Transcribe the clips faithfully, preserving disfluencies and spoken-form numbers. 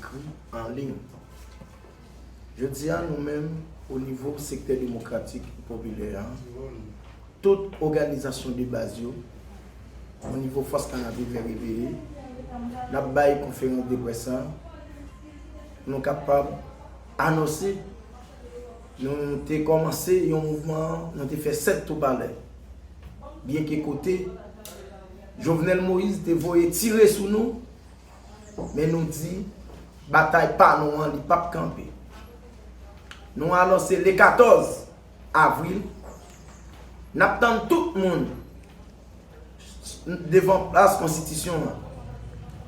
ekri an liy. Jodi a, nou menm, o nivo sektè demokratik popilè a, tout òganizasyon de baz yo, o nivo Fòs Kanapevè Reveye, n ap bay konferans de près la, nou kapab anonse, nou te kòmanse yon mouvman, nou te fè sèt tou palè. Byenke kote Jovenel Moïse te voye tire sou nou, men nou di, batay pa nou an, li p ap kanpe. Nou anonse le katòz avril, n ap tann tout moun devan plas konstitisyon an.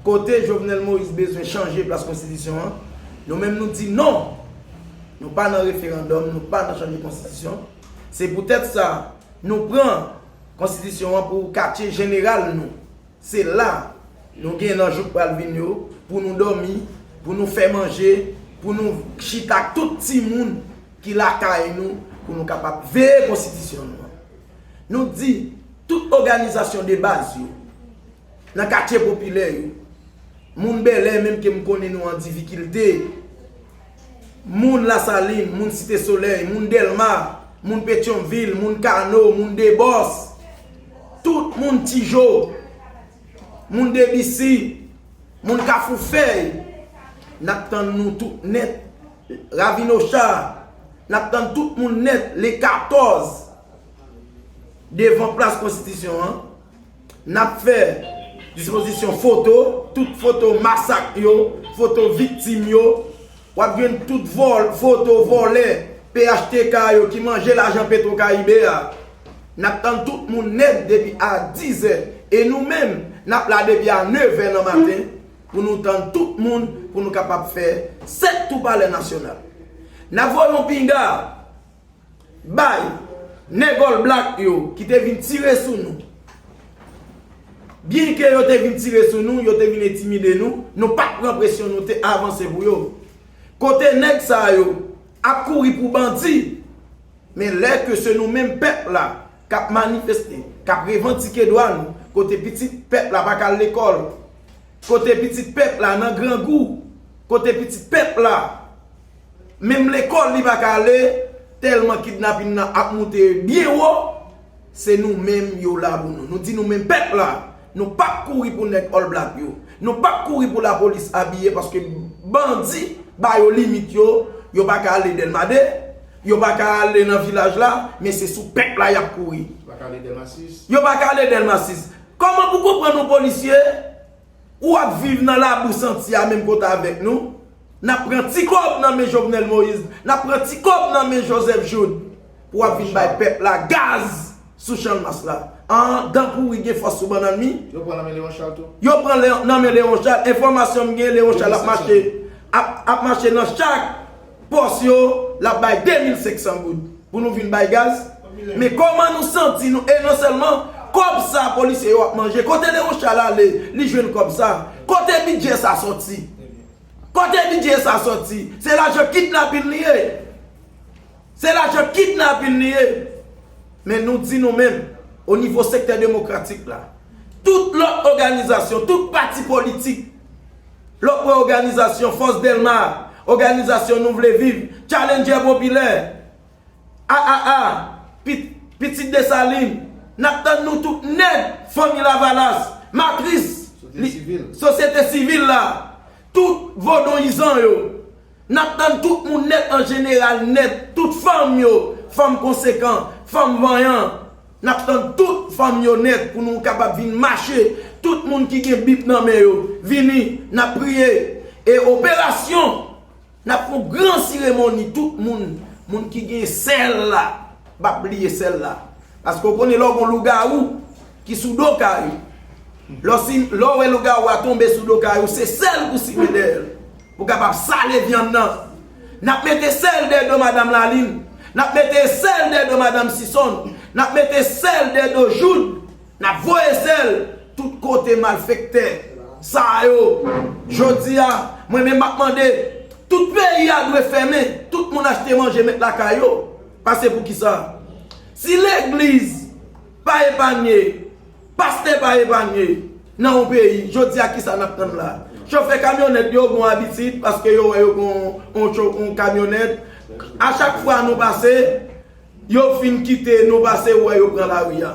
Kote Jovenel Moïse bezwen chanje plas konstitisyon an, nou menm nou di non. Nou pa nan referandòm, nou pa nan chanje konstitisyon. Se poutèt sa, nou pran konstitisyon an pou katye jeneral nou. Se la nou gen nan jou k pral vin yo pou nou dòmi, pou nou fè manje, pou nou chita ak tout timoun ki lakay nou, pou nou kapab veye konstitisyon nou an. Nou di tout òganizasyon de baz yo, nan katye popilè yo, moun Bèlè menm ke m konnen nou an difikilte, moun Lasalin, moun Site Solèy, moun Dèlma, moun Petyonvil, moun Kano, moun Debòs, tout moun Tijo, moun Debisi, moun Kafou Fèy, n ap tann nou tout nèt. Ravin Ocha, n ap tann tout moun nèt le katòz devan plas konstitisyon an. N ap fè dispozisyon foto, tout foto masak yo, foto viktim yo. W ap jwenn tout vòl, foto vòlè P H T K yo ki manje lajan Petro Karibe a. N ap tann tout moun nèt depi a dizè. E nou menm, n ap la depi a nevè nan maten pou nou tann tout moun, pou nou kapab fè sèt tou palè nasyonal. N ap voye yon pinga bay nèg All Black yo ki te vin tire sou nou. Byenke yo te vin tire sou nou, yo te vin entimide nou, nou pa t pran presyon, nou te avanse pou yo. Kote nèg sa yo ap kouri pou bandi, men lè ke se nou menm pèp la k ap manifeste, k ap revandike dwa nou, kote pitit pèp la pa ka al lekòl, kote pitit pèp la nan grangou, kote pitit pèp la menm lekòl li pa ka ale, tèlman kidnapin nan ap moute byen wo, se nou menm yo la pou nou. Nou di nou menm pèp la, nou p ap kouri pou nèg All Black yo. Nou p ap kouri pou lapolis abiye paske bandi ba yo limit yo, yo pa ka ale Dèlma de, yo pa ka ale nan vilaj la, men se sou pèp la y ap kouri. Yo pa ka ale Dèlma sis. Yo pa ka ale Dèlma sis. Kòman pou konprann yon polisye, ou ap viv nan labou santi a menm kote avèk nou, n ap pran ti kòb nan men Jovenel Moïse, n ap pran ti kòb nan men Joseph Jouthe, pou w ap vin bay pèp la gaz sou Channmas la. An, dan pouri gen fòs sou bannann mi. Yo pran nan men Léon Charles tou. Yo pran Léon, nan men Léon Charles. Enfòmasyon m gen, Léon Charles ap mache, ap, ap mache nan chak pòs yo, l ap bay de mil senk san goud pou nou vin bay gaz. Men kòman nou santi nou? E non sèlman kòb sa polisye yo ap manje, kote Léon Charles ale, li jwenn kòb sa? Kote bidjè sa sòti? Kote bidjè sa sòti? Se lajan kidnapin li ye. Se lajan kidnapin li ye. Men nou di nou menm, o nivo sektè demokratik la, tout lòt òganizasyon, tout pati politik, lòt òganizasyon, Fòs Dèlma, òganizasyon Nou Vle Viv, Challenger Popilè, A A A, Pit-, Pitit Desalin, n ap tann nou tout nèt, Fanmi Lavalas, Matris, sosyete sivil la, tout vodonizan yo. N ap tann tout moun nèt an jeneral nèt, tout fanm yo, fanm konsekan, fanm vanyan. N ap tann tout fanm yo nèt pou nou kapab vin mache. Tout moun ki gen bib nan men yo, vini, n ap priye. E operasyon, n ap fè yon gran seremoni, tout moun, moun ki gen sèl la, p ap bliye sèl la. Paske w konnen lè w gen lougawou ki sou do kay ou, lè w si, lè w wè lougawou a tonbe sou do kay ou, se sèl pou simen dèyè l, pou kapab sale vyann nan. N ap mete sèl dèyè do madanm Lalin, n ap mete sèl dèyè do madanm Sisonn, n ap mete sèl dèyè do Joud, n ap voye sèl tout kote malfektè sa yo. Jodi a, mwen menm m ap mande, tout peyi a dwe fèmen, tout moun achte manje met lakay yo. Paske poukisa? Si legliz pa epanye, pastè pa epanye nan yon peyi, jodi a kisa n ap tann la? Chofè kamyonèt yo gon abitid, paske yo wè yo gon yon cho-, yon kamyonèt. A chak fwa nou pase, yo fin kite nou pase, ou wè yo pran lari a.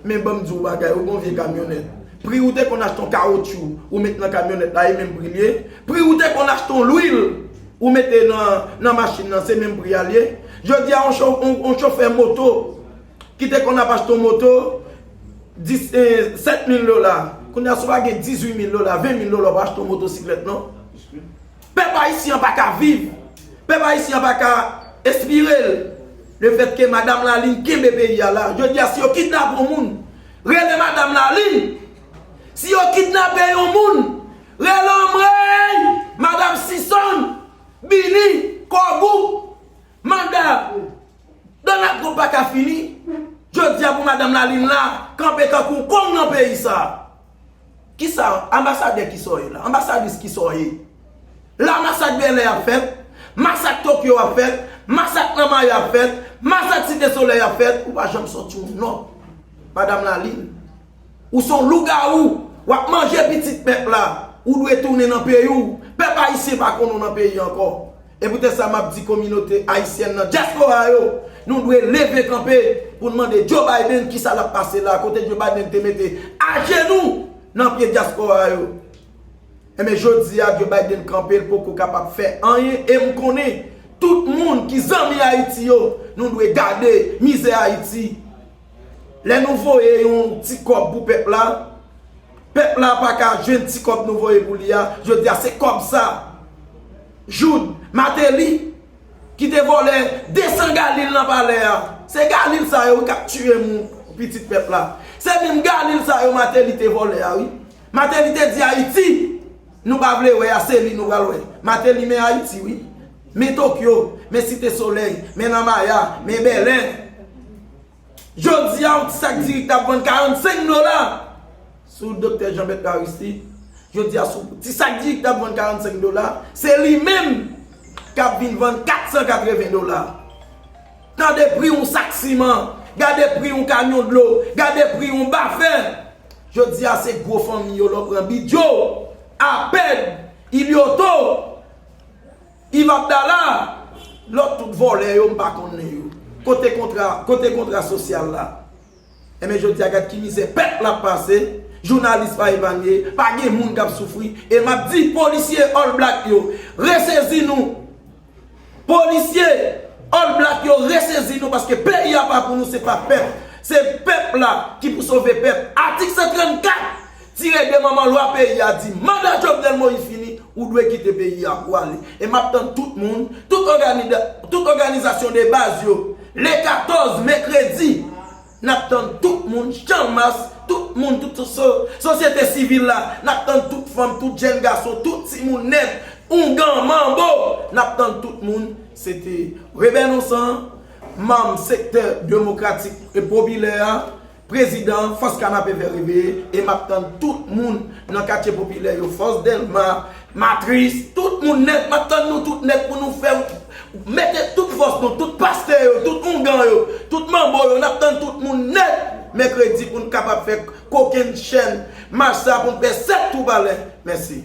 Men ban m di w bagay, ou gon vye kamyonèt. Pri ou te konn achte yon kawotchou, ou met nan kamyonèt la, e menm pri l ye. Pri ou te konn achte yon lwil, ou mete nan, nan machin nan, se menm pri a l ye. Jodi a, yon cho-, yon, yon chofè moto, ki te konn ap achte yon moto, dis, eh, sèt mil dola. Kounye a, si w pa gen dizuit mil dola, ven mil dola, w pa achte yon motosiklèt, non. Pèp ayisyen an pa ka viv. Pèp ayisyen an pa ka espire l. Lefètke Madanm Lalin kenbe peyi a la. Jodi a, si yo kidnape yon moun, rele Madanm Lalin. Si yo kidnape yon moun, rele Anmwey, Madanm Sison, Bini, Kògou, Manda. Donald Trump pa ka fini. Jodi a pou Madanm Lalin la, kanpe tankou kong nan peyi sa. Kisa, anbasadè kisa w ye la? Anbasadris kisa w ye? La masak Bèlè ap fèt, masak Tokyo ap fèt, masak Nanmaya ap fèt, masak Site Solèy ap fèt, ou pa janm sòti yon nòt. Madanm Lalin, ou se yon lougawou, w ap manje pitit pèp la, ou dwe tounen nan peyi w. Pèp ayisyen pa konn ou nan peyi ankò. E poutèt sa m ap di kominote ayisyèn nan dyaspora yo, nou dwe leve kanpe pou n mande Joe Biden kisa l ap pase la, kote Joe Biden te mete ajenou nan pye dyaspora yo. Enben, jodi a, Joe Biden kanpe, l poko kapab fè anyen, e m konnen tout moun ki zanmi Ayiti yo, nou dwe gade mizè Ayiti. Lè nou voye yon ti kòb pou pèp la, pèp la pa ka jwenn ti kòb nou voye pou li a. Jodi a, se kòb sa. Joud, Mateli, ki te vòlè de san galil nan palè a. Se galil sa yo wi k ap tiye moun, pitit pèp la. Se menm galil sa yo Mateli te vòlè a wi. Mateli te di Ayiti, nou pa vle wè a, se li nou pral wè. Mateli men Ayiti wi. Men Tokyo, men Site Solèy, men Nanmaya, men Bèlè. Jodi a, yon ti sak diri k t ap vann karannsenk dola sou Doktè Jean Bertrand Aristide. Jodi a, sou ti sak diri k t ap vann karannsenk dola, se li menm k ap vin vann kat san katreven dola. Tande pri yon sak siman, gade pri yon kamyon dlo, gade pri yon bafè. Jodi a, se gwo fanmi yo, lè w pran Bidjo, Apèd, Ilioto, Iv Abdala, lòt tout vòlè yo, m pa konnen yo. Kote kontra, kote kontra sosyal la? Enben, jodi a, gad ki mizè pèp la ap pase, jounalis pa epanye, pa gen moun k ap soufri. E m ap di polisye All Black yo, resezi nou. Polisye All Black yo, resezi nou, paske peyi a pa pou nou, se pa pèp. Se pèp la ki pou sove pèp. Atik san trannkat, tire de manman lwa peyi a di, manda Jovenel Moïse fini, ou dwe kite peyi a pou ale. E m ap tann tout moun, tout ògani-, tout òganizasyon de baz yo, le katòz, mèkredi, n ap tann tout moun, Chanmas, tout moun, tout so-, sosyete sivil la, n ap tann tout fanm, tout jèn gason, tout timoun nèt, oungan, manbo, n ap tann tout moun. Se te Reben Onsan, manm sektè demokratik e popilè a, prezidan Fòs Kanape Vè Reveye, e m ap tann tout moun nan katye popilè yo, Fòs Dèlma, Matris, tout moun nèt, m ap tann nou tout nèt pou nou fè, mete tout fòs nou, tout pastè yo, tout oungan yo, tout manbo yo, n ap tann tout moun nèt mèkredi pou n kapab fè kokenn chèn mach sa pou n fè sèt tou palè. Mèsi.